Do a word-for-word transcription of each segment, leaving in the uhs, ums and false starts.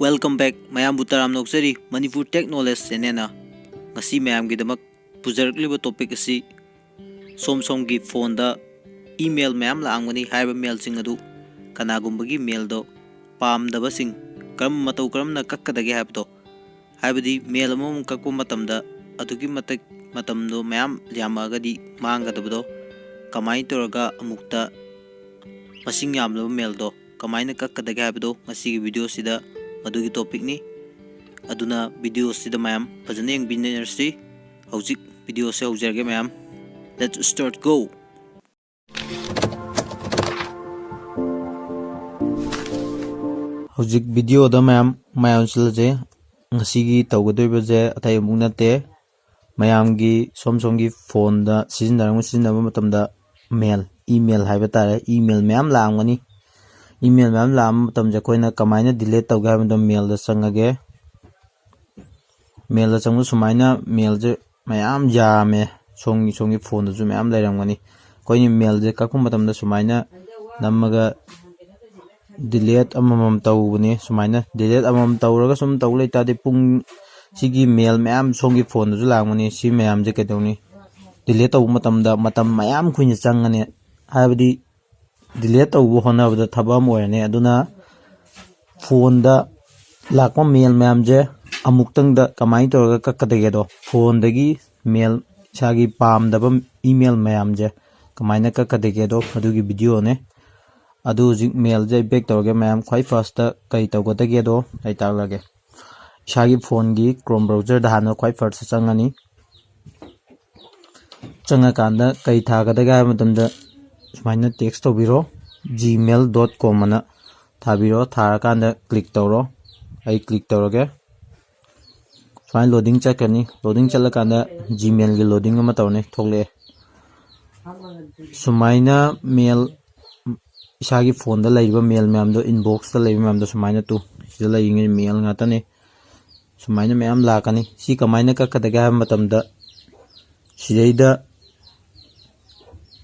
Welcome back. ꯃꯌꯥꯝꯕꯨ ꯇꯔꯥꯝꯅ ꯑꯣꯛꯆꯔꯤ Manipur Tech Knowledge channelꯅ꯫ ꯉꯁꯤ ꯃꯌꯥꯝꯒꯤꯗꯃꯛ ꯄꯨꯖꯔꯛꯂꯤꯕ topic ꯑꯁꯤ ꯁꯣꯝ ꯁꯣꯝꯒꯤ phoneꯗ email ꯃꯌꯥꯝ ꯂꯥꯛꯑꯝꯒꯅꯤ꯫ ꯍꯥꯏꯔꯤꯕ mailꯁꯤꯡ ꯑꯗꯨ ꯀꯅꯥꯒꯨꯝꯕꯒꯤ mailꯗꯣ ꯄꯥꯝꯗꯕꯁꯤꯡ ꯀꯔꯝ ꯃꯇꯧ ꯀꯔꯝꯅ ꯀꯛꯀꯗꯒꯦ ꯍꯥꯏꯕꯗꯣ, ꯍꯥꯏꯕꯗꯤ mail ꯑꯃꯃꯨꯛ ꯀꯛꯄ ꯃꯇꯝꯗ ꯑꯗꯨꯛꯀꯤ ꯃꯇꯤꯛ ꯃꯇꯝꯗꯣ ꯃꯌꯥꯝ ꯌꯥꯝꯃꯛꯑꯒꯗꯤ ꯃꯥꯡꯒꯗꯕꯗꯣ ꯀꯃꯥꯏꯅ ꯇꯧꯔꯒ ꯑꯃꯨꯛꯇ ꯃꯁꯤꯡ ꯌꯥꯝꯂꯕ mailꯗꯣ ꯀꯃꯥꯏꯅ ꯀꯛꯀꯗꯒꯦ ꯍꯥꯏꯕꯗꯣ ꯉꯁꯤꯒꯤ videoꯁꯤꯗ ꯃꯗꯨꯒꯤ topicꯅꯤ꯫ ꯑꯗꯨꯅ videoꯁꯤꯗ ꯃꯌꯥꯝ ꯐꯖꯅ ꯌꯦꯡꯕꯤꯅꯔꯁꯤ꯫ ꯍꯧꯖꯤꯛ videoꯁꯦ ꯍꯧꯖꯔꯒꯦ ꯃꯌꯥꯝ꯫ Let's start, go! ꯍꯧꯖꯤꯛ videoꯗ ꯃꯌꯥꯝ ꯃꯌꯥꯝ ꯆꯠꯂꯁꯦ꯫ ꯉꯁꯤꯒꯤ ꯇꯧꯒꯗꯣꯔꯤꯕꯁꯦ ꯑꯇꯩ ꯑꯃꯨꯛ ꯅꯠꯇꯦ, ꯃꯌꯥꯝꯒꯤ ꯁꯣꯝ ꯁꯣꯝꯒꯤ phoneꯗ ꯁꯤꯖꯤꯟꯅꯔꯝ ꯁꯤꯖꯤꯟꯅꯕ ꯃꯇꯝꯗ mail, email ꯍꯥꯏꯕ ꯇꯥꯔꯦ, email ꯃꯌꯥꯝ ꯂꯥꯛꯑꯝꯒꯅꯤ꯫ Email ꯃꯌꯥꯝ ꯂꯥꯛꯑꯝꯕ ꯃꯇꯝꯁꯦ ꯑꯩꯈꯣꯏꯅ ꯀꯃꯥꯏꯅ delete ꯇꯧꯒꯦ ꯍꯥꯏꯕꯗꯣ mailꯗ ꯆꯪꯉꯒꯦ꯫ Mailꯗ ꯆꯪꯕ ꯁꯨꯃꯥꯏꯅ mailꯁꯦ ꯃꯌꯥꯝ ꯌꯥꯝꯃꯦ, ꯁꯣꯝꯒꯤ ꯁꯣꯝꯒꯤ phoneꯗꯁꯨ ꯃꯌꯥꯝ ꯂꯩꯔꯝꯒꯅꯤ꯫ ꯑꯩꯈꯣꯏꯅ mailꯁꯦ ꯀꯛꯄ ꯃꯇꯝꯗ ꯁꯨꯃꯥꯏꯅ ꯅꯝꯃꯒ delete ꯑꯃꯃꯝ ꯇꯧꯕꯅꯤ꯫ ꯁꯨꯃꯥꯏꯅ delete ꯑꯃꯃꯝ ꯇꯧꯔꯒ ꯁꯨꯝ ꯇꯧ ꯂꯩꯇꯥꯔꯗꯤ ꯄꯨꯡ ꯁꯤꯒꯤ mail ꯃꯌꯥꯝ ꯁꯣꯝꯒꯤ phoneꯗꯁꯨ ꯂꯥꯛꯑꯝꯒꯅꯤ꯫ ꯁꯤ ꯃꯌꯥꯝꯁꯦ ꯀꯩꯗꯧꯅꯤ, delete ꯇꯧꯕ ꯃꯇꯝꯗ ꯃꯇꯝ ꯃꯌꯥꯝ ꯀꯨꯏꯅ ꯆꯪꯒꯅꯤ꯫ ꯍꯥꯏꯕꯗꯤ delete ꯇꯧꯕ ꯍꯣꯠꯅꯕꯗ ꯊꯕꯛ ꯑꯃ ꯑꯣꯏꯔꯅꯤ꯫ ꯑꯗꯨꯅ phoneꯗ ꯂꯥꯛꯄ mail ꯃꯌꯥꯝꯁꯦ ꯑꯃꯨꯛꯇꯪꯗ ꯀꯃꯥꯏꯅ ꯇꯧꯔꯒ ꯀꯛꯀꯗꯒꯦꯗꯣ, phoneꯗꯒꯤ mail, ꯏꯁꯥꯒꯤ ꯄꯥꯝꯗꯕ email ꯃꯌꯥꯝꯁꯦ ꯀꯃꯥꯏꯅ ꯀꯛꯀꯗꯒꯦꯗꯣ ꯑꯗꯨꯒꯤ videoꯅꯦ꯫ ꯑꯗꯨ ꯍꯧꯖꯤꯛ mailꯁꯦ ꯑꯩ back ꯇꯧꯔꯒꯦ ꯃꯌꯥꯝ꯫ ꯈ꯭ꯋꯥꯏ firstꯇ ꯀꯩ ꯇꯧꯒꯗꯒꯦꯗꯣ ꯑꯩ ꯇꯥꯛꯂꯛꯑꯒꯦ꯫ ꯏꯁꯥꯒꯤ phoneꯒꯤ Chrome browserꯗ ꯍꯥꯟꯅ ꯈ꯭ꯋꯥꯏ firstꯇ ꯆꯪꯉꯅꯤ꯫ ꯆꯪꯉꯀꯥꯟꯗ ꯀꯩ ꯊꯥꯒꯗꯒꯦ ꯍꯥꯏꯕ ꯃꯇꯝꯗ ꯁꯨꯃꯥꯏꯅ text ꯇꯧꯕꯤꯔꯣ, gmail dot com ꯑꯅ ꯊꯥꯕꯤꯔꯣ꯫ ꯊꯥꯔꯀꯥꯟꯗ click ꯇꯧꯔꯣ꯫ ꯑꯩ click ꯇꯧꯔꯒꯦ꯫ ꯁꯨꯃꯥꯏꯅ loading ꯆꯠꯀꯅꯤ꯫ Loading ꯆꯠꯂꯀꯥꯟꯗ Gmailꯒꯤ loading ꯑꯃ ꯇꯧꯔꯅꯤ, ꯊꯣꯛꯂꯛꯑꯦ꯫ ꯁꯨꯃꯥꯏꯅ mail, ꯏꯁꯥꯒꯤ phoneꯗ ꯂꯩꯔꯤꯕ mail ꯃꯌꯥꯝꯗꯣ, inboxꯇ ꯂꯩꯕ ꯃꯌꯥꯝꯗꯣ ꯁꯨꯃꯥꯏꯅ ꯇꯨ, ꯁꯤꯗ ꯂꯩꯔꯤꯉꯩ mail ꯉꯥꯛꯇꯅꯤ꯫ ꯁꯨꯃꯥꯏꯅ ꯃꯌꯥꯝ ꯂꯥꯛꯀꯅꯤ꯫ ꯁꯤ ꯀꯃꯥꯏꯅ ꯀꯛꯀꯗꯒꯦ ꯍꯥꯏꯕ ꯃꯇꯝꯗ ꯁꯤꯗꯩꯗ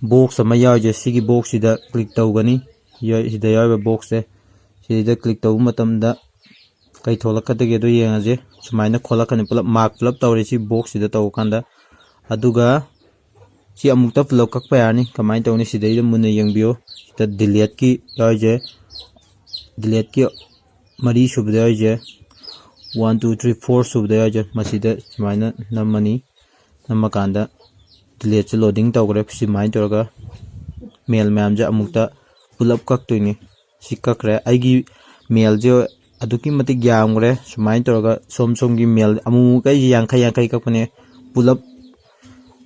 box ꯑꯃ ꯌꯥꯎꯔꯤꯁꯦ, ꯁꯤꯒꯤ boxꯁꯤꯗ click ꯇꯧꯒꯅꯤ꯫ ꯌꯥꯎ-, ꯁꯤꯗ ꯌꯥꯎꯔꯤꯕ boxꯁꯦ, ꯁꯤꯗ click ꯇꯧꯕ ꯃꯇꯝꯗ ꯀꯩ ꯊꯣꯛꯂꯛꯀꯗꯒꯦꯗꯣ ꯌꯦꯡꯉꯁꯦ꯫ ꯁꯨꯃꯥꯏꯅ ꯈꯣꯠꯂꯛꯀꯅꯤ, ꯄꯨꯂꯞ ꯃꯥꯔꯛ ꯄꯨꯂꯞ ꯇꯧꯔꯦ ꯁꯤ ꯕꯣꯛꯁꯁꯤꯗ ꯇꯧꯕ ꯀꯥꯟꯗ꯫ ꯑꯗꯨꯒ ꯁꯤ ꯑꯃꯨꯛꯇ ꯄꯨꯂꯞ ꯀꯛꯄ ꯌꯥꯔꯅꯤ꯫ ꯀꯃꯥꯏꯅ ꯇꯧꯅꯤ? ꯁꯤꯗꯩꯗ ꯃꯨꯟꯅ ꯌꯦꯡꯕꯤꯌꯨ꯫ ꯁꯤꯗ ꯗꯤꯂꯦꯠꯀꯤ ꯌꯥꯎꯔꯤꯁꯦ, ꯗꯤꯂꯦꯠꯀꯤ ꯃꯔꯤ ꯁꯨꯕꯗ ꯌꯥꯎꯔꯤꯁꯦ, ꯋꯥꯟ ꯇꯨ ꯊ꯭ꯔꯤ ꯐꯣꯔ ꯁꯨꯕꯗ ꯌꯥꯎꯔꯤꯁꯦ, ꯃꯁꯤꯗ ꯁꯨꯃꯥꯏꯅ ꯅꯝꯃꯅꯤ꯫ ꯅꯝꯃꯀꯥꯟꯗ ꯗꯤꯂꯦꯠꯁꯦ ꯂꯣꯗꯤꯡ ꯇꯧꯈ꯭ꯔꯦ꯫ ꯁꯨꯃꯥꯏꯅ ꯇꯧꯔꯒ ꯃꯦꯜ ꯃꯌꯥꯝꯁꯦ ꯑꯃꯨꯛꯇ ꯄꯨꯂꯞ ꯀꯛꯇꯣꯏꯅꯤ꯫ ꯁꯤ ꯀꯛꯈ꯭ꯔꯦ꯫ ꯑꯩꯒꯤ ꯃꯦꯜꯁꯦ ꯑꯗꯨꯛꯀꯤ ꯃꯇꯤꯛ ꯌꯥꯝꯈ꯭ꯔꯦ꯫ ꯁꯨꯃꯥꯏꯅ ꯇꯧꯔꯒ ꯁꯣꯝ ꯁꯣꯝꯒꯤ ꯃꯦꯜ ꯑꯃꯨꯛꯃꯨꯛ ꯑꯩꯁꯦ ꯌꯥꯡꯈꯩ ꯌꯥꯡꯈꯩ ꯀꯛꯄꯅꯦ꯫ ꯄꯨꯂꯞ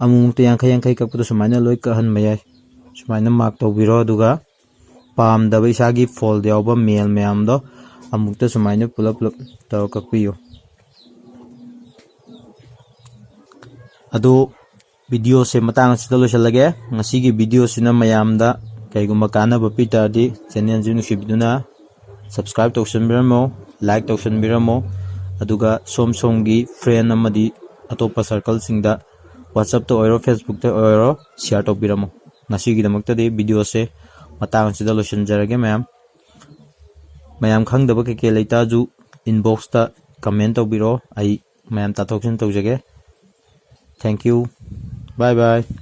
ꯑꯃꯨꯛꯃꯨꯛꯇ ꯌꯥꯡꯈꯩ ꯌꯥꯡꯈꯩ ꯀꯛꯄꯗꯣ ꯁꯨꯃꯥꯏꯅ ꯂꯣꯏ ꯀꯛꯍꯟꯕ ꯌꯥꯏ꯫ ꯁꯨꯃꯥꯏꯅ ꯃꯥꯔꯛ ꯇꯧꯕꯤꯔꯣ꯫ ꯑꯗꯨꯒ ꯄꯥꯝꯗꯕ ꯏꯁꯥꯒꯤ ꯐꯣꯜꯗ ꯌꯥꯎꯕ ꯃꯦꯜ ꯃꯌꯥꯝꯗꯣ ꯑꯃꯨꯛꯇ ꯁꯨꯃꯥꯏꯅ ꯄꯨꯂꯞ ꯄꯨꯂꯞ ꯇꯧꯔ ꯀꯛꯄꯤꯌꯨ꯫ ꯑꯗꯣ ꯚꯤꯗꯤꯑꯣꯁꯦ ꯃꯇꯥꯡ ꯑꯁꯤꯗ ꯂꯣꯏꯁꯤꯜꯂꯒꯦ꯫ ꯉꯁꯤꯒꯤ ꯚꯤꯗꯤꯑꯣꯁꯤꯅ ꯃꯌꯥꯝꯗ ꯀꯩꯒꯨꯝꯕ ꯀꯥꯟꯅꯕ ꯄꯤ ꯇꯥꯔꯗꯤ ꯆꯦꯅꯦꯜꯁꯤ ꯅꯨꯡꯁꯤꯕꯤꯗꯨꯅ ꯁꯕꯁꯀ꯭ꯔꯥꯏꯕ ꯇꯧꯁꯟꯕꯤꯔꯝꯃꯣ, ꯂꯥꯏꯛ ꯇꯧꯁꯟꯕꯤꯔꯝꯃꯣ꯫ ꯑꯗꯨꯒ ꯁꯣꯝ ꯁꯣꯝꯒꯤ ꯐ꯭ꯔꯦꯟ ꯑꯃꯗꯤ ꯑꯇꯣꯞꯄ ꯁꯔꯀꯜꯁꯤꯡꯗ WhatsAppꯇ ꯑꯣꯏꯔꯣ, Facebookꯇ ꯑꯣꯏꯔꯣ ꯁꯤꯌꯥꯔ ꯇꯧꯕꯤꯔꯝꯃꯣ꯫ ꯉꯁꯤꯒꯤꯗꯃꯛꯇꯗꯤ ꯚꯤꯗꯤꯑꯣꯁꯦ ꯃꯇꯥꯡ ꯑꯁꯤꯗ ꯂꯣꯏꯁꯤꯟꯖꯔꯒꯦ ꯃꯌꯥꯝ꯫ ꯃꯌꯥꯝ ꯈꯪꯗꯕ ꯀꯩꯀꯩ ꯂꯩꯇꯥꯁꯨ ꯏꯟꯕꯣꯛꯁꯇ ꯀꯃꯦꯟ ꯇꯧꯕꯤꯔꯛꯑꯣ꯫ ꯑꯩ ꯃꯌꯥꯝ ꯇꯥꯊꯣꯛ ꯇꯥꯁꯤꯟ ꯇꯧꯖꯒꯦ꯫ Thank you. Bye bye.